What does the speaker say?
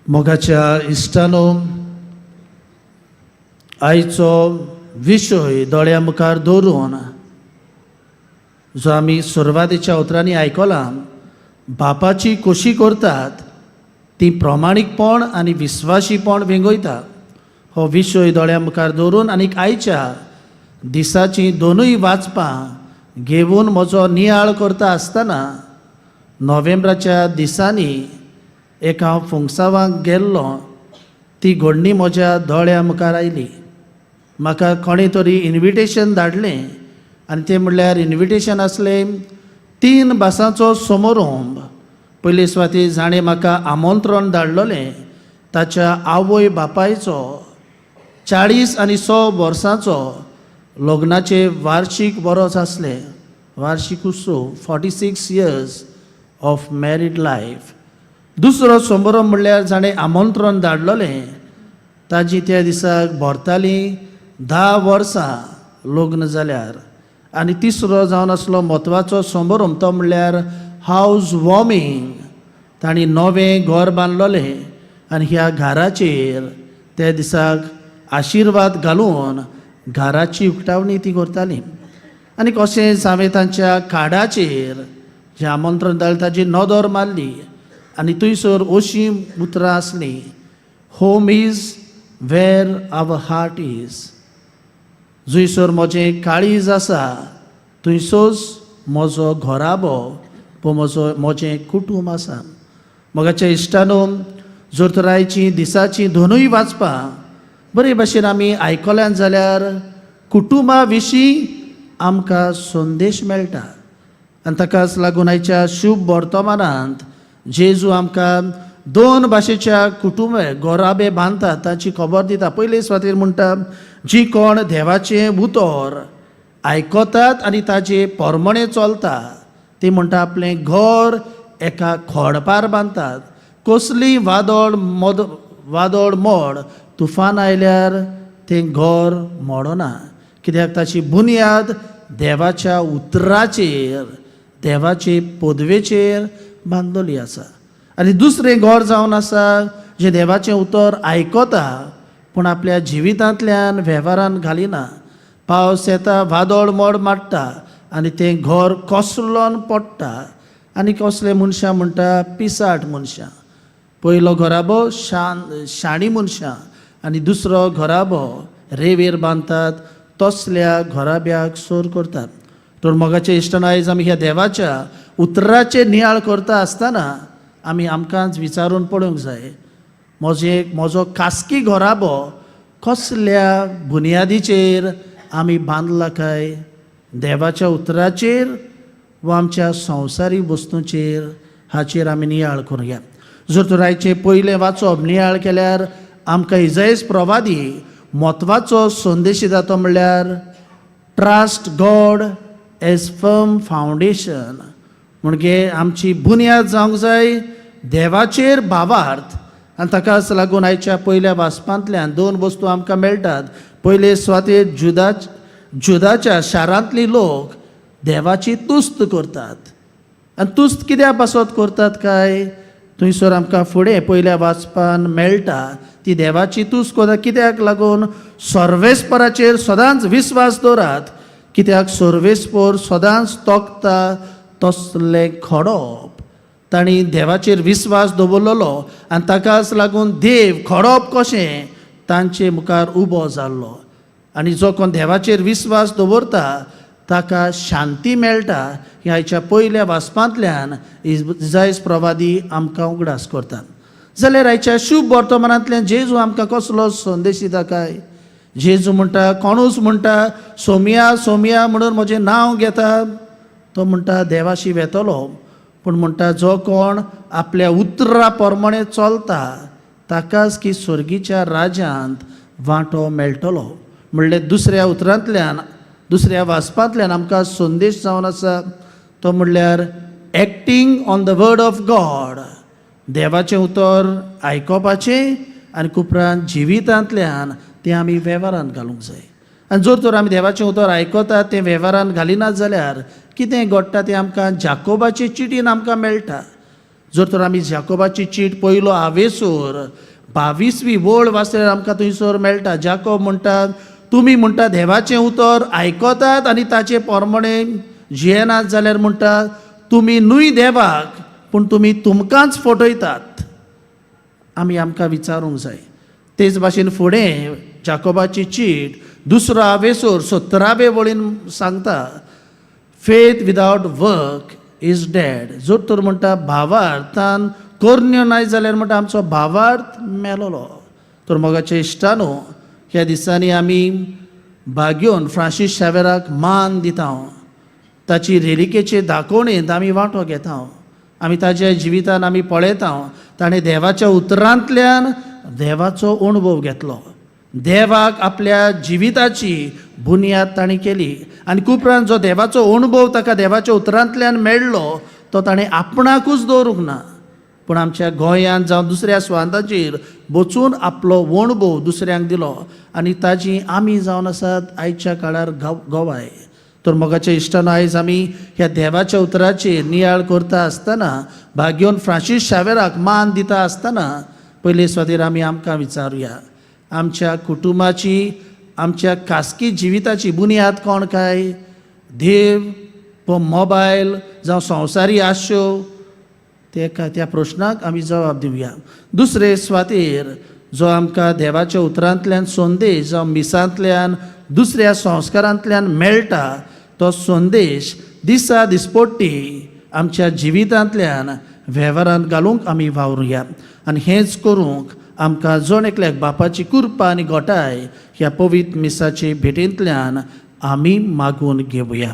मोगाच्या इश्टानो, आयचो विशय दोळ्या मुखार दवरून जो आमी सुरवातेच्या उतरांनी आयकला, बापाची खोशी करतात ती प्रमाणीकपण आनी विस्वाशीपण वेंगयता. हो विशय दोळ्या मुखार दवरून आनीक आयच्या दिसाचीं दोनूय वाचपां घेवन म्हजो नियाळ करता आसतना, नोव्हेंब्राच्या दिसांनी एक हांव फुंगसावाक गेल्लो, ती घडणी म्हज्या दोळ्या मुखार आयली. म्हाका कोणें तरी इन्विटेशन धाडलें आनी तें म्हणल्यार इन्विटेशन आसलें तीन भासांचो समारंभ. पयले सुवातेर जाणें म्हाका आमंत्रण धाडलेलें ताच्या आवय बापायचो 46 वर्सांचो लग्नाचे वार्शीक बरोच आसलें, वार्शीक उत्सव, 46 years of married life. दुसरो समारंभ म्हणल्यार जाणें आमंत्रण धाडलेलें ताजी त्या दिसाक भरतालीं 10 वर्सां लग्न जाल्यार. आनी तिसरो जावन आसलो म्हत्वाचो समारंभ, तो म्हणल्यार हावज वॉर्मिंग. तांणी नवें घर बांदलोलें आनी ह्या घराचेर त्या दिसाक आशिर्वाद घालून घराची उक्तावणी ती करताली. आनी कशेंच हांवें तांच्या कार्डाचेर जें आमंत्रण धाडलें ताजी नदर मारली आनी थंयसर अशीं उतरां आसलीं, "Home is where our heart is." जंयसर म्हजें काळीज आसा थंयसरच म्हजो घराबो व म्हजो म्हजें कुटूंब आसा. मोगाच्या इश्टानो, जर तर आयची दिसाचीं दोनूय वाचपां बरे भाशेन आमी आयकल्यान जाल्यार कुटुंबा विशीं आमकां संदेश मेळटा. आनी ताकाच लागून आयच्या शुभ वर्तमानांत जेजू आमकां दोन भाशेच्या कुटुंब घराबे बांदतात ताची खबर दिता. पयले सुवातेर म्हणटा, जी कोण देवाचें उतर आयकतात आनी ताजे परमणे चलता ती म्हणटा आपलें घर एका खोडपार बांदतात. कसली वादळ मद वादळ मोड तुफान आयल्यार तें घर मोडना, कित्याक ताची बुन्याद देवाच्या उतराचेर, देवाचे पदवेचेर बांदलेली आसा. आनी दुसरें घर जावन आसा जें देवाचें उतर आयकता पूण आपल्या जिवितांतल्यान वेव्हारान घालिना. पावस येता, वादळ मोड मारता आनी तें घर कोसळोन पडटा. आनी कसले मनशां म्हणटा? पिसाट मनशां. पयलो घराबो शान शाणी मनशां आनी दुसरो घराबो रेवेर बांदतात तसल्या घराब्याक सोर करतात. तर मोगाचे इश्टान, आयज आमी ह्या देवाच्या उतराचे नियाळ करता आसतना आमी आमकांच विचारून पळोवंक जाय, म्हजो खासगी घराबो कसल्या बुन्यादीचेर आमी बांदला काय? देवाच्या उतराचेर वा आमच्या संवसारीक वस्तूंचेर? हाचेर आमी नियाळ करुया. जर तर आयचें पयलें वाचप नियाळ केल्यार आमकां इजायस प्रवादी म्हत्वाचो संदेश दिता, तो म्हणल्यार "Trust God as firm foundation". म्हणजे आमची बुन्याद जावंक जाय देवाचेर भावार्थ. आनी ताकाच लागून आयच्या पयल्या वाचपांतल्यान दोन वस्तू आमकां मेळटात. पयले सुवातेर जुदाच्या शारांतली लोक देवाची तुस्त करतात. आनी तुस्त कित्या पासत करतात काय? थंयसर आमकां फुडें पयल्या वाचपान मेळटा, ती देवाची तुस्त करता कित्याक लागून? सर्वेस्पराचेर सदांच विस्वास दवरात, कित्याक सर्वेस्पर सदांच तोखता तसलें खडप. तांणी देवाचेर विस्वास दवरलेलो आनी ताकाच लागून देव खडप कशें तांचे मुखार उबो जाल्लो. आनी जो कोण देवाचेर विस्वास दवरता ताका शांती मेळटा. ह्या आयच्या पयल्या वाचपांतल्यान इजायस प्रवादी आमकां उगडास करता. जाल्यार आयच्या शुभ वर्तमानांतल्यान जेजू आमकां कसलो संदेश दिता काय? जेजू म्हणटा, कोणूच म्हणटा सोमिया सोमिया म्हणून म्हजें नांव घेता तो म्हणटा देवाशी वेतलो, पूण म्हणटा जो कोण आपल्या उतरा प्रमाणे चलता ताकाच की स्वर्गीच्या राज्यांत वांटो मेळटलो. म्हणल्यार दुसऱ्या उतरांतल्यान, दुसऱ्या वाचपांतल्यान आमकां संदेश जावन आसा तो म्हणल्यार acting on the word of God. देवाचें उतर आयकोपाचें आनी उपरांत जिवितांतल्यान तें आमी वेव्हारांत घालूंक जाय. आनी जर तर आमी देवाचें उतर आयकतात, तें वेव्हारांत घालिनात जाल्यार कितें घडटा तें आमकां जाकोबाचे चिटीन आमकां मेळटा. जर तर आमी जाकोबाची चीट पयलो आवेसूर 22वी वळ वाचल्यार आमकां थंयसर मेळटा. जाकोब म्हणटात, तुमी म्हणटा देवाचें उतर आयकतात आनी ताचे प्रमाणे जियेनात जाल्यार म्हणटा तुमी न्हय देवाक, पूण तुमी तुमकांच फटयतात. आमी आमकां विचारूंक जाय. तेच भाशेन फुडें जाकोबाची चीट दुसरो आवेसोर 17वे वळीन सांगता, faith without work is dead. जर तर म्हणटा भावार्थान करण्यो नाय जाल्यार म्हणटा आमचो भावार्थ मेलोलो. तर मोगाच्या इश्टानो, ह्या दिसांनी आमी भाग्योन फ्रांसीस शावेराक मान दिता. ताची रेलिकेचे दाखोवणेंत आमी वांटो घेता. आमी ताच्या जिवितान आमी पळयता, ताणें देवाच्या उतरांतल्यान देवाचो अणभव घेतलो. देवाक आपल्या जिविताची बुन्याद ताणें केली आनी उपरांत जो देवाचो अणभव ताका देवाच्या उतरांतल्यान मेळ्ळो तो ताणें आपणाकूच दवरूंक ना, पूण आमच्या गोंयांत जावं दुसऱ्या स्वांताचेर वचून आपलो अणभव दुसऱ्यांक दिलो आनी ताजी आमी जावन आसात आयच्या काळार गवाय. तर मोगाच्या इश्टान, आयज आमी ह्या देवाच्या उतराचेर नियाळ करता आसतना, भाग्योन फ्रांसीस शावेराक मान दिता आसतना, पयले सुवातेर आमी आमकां विचारुया, आमच्या कुटुंबाची, आमच्या खासगी जिविताची बुन्याद कोण काय? देव व मोबायल जावं संवसारी आश्यो? तेका त्या प्रश्नाक आमी जबाब दिवया. दुसरे सुवातेर जो आमकां देवाच्या उतरांतल्यान संदेश जावं मिसांतल्यान दुसऱ्या संस्कारांतल्यान मेळटा तो संदेश दिसा दिसपट्टी आमच्या जिवितांतल्यान वेव्हारांत घालूंक आमी वावरुया आनी हेंच करूंक आमकां जण एकल्याक बापाची कृपा आनी घटाय ह्या पवित्र मिसाचे भेटेंतल्यान आमी मागून घेवया.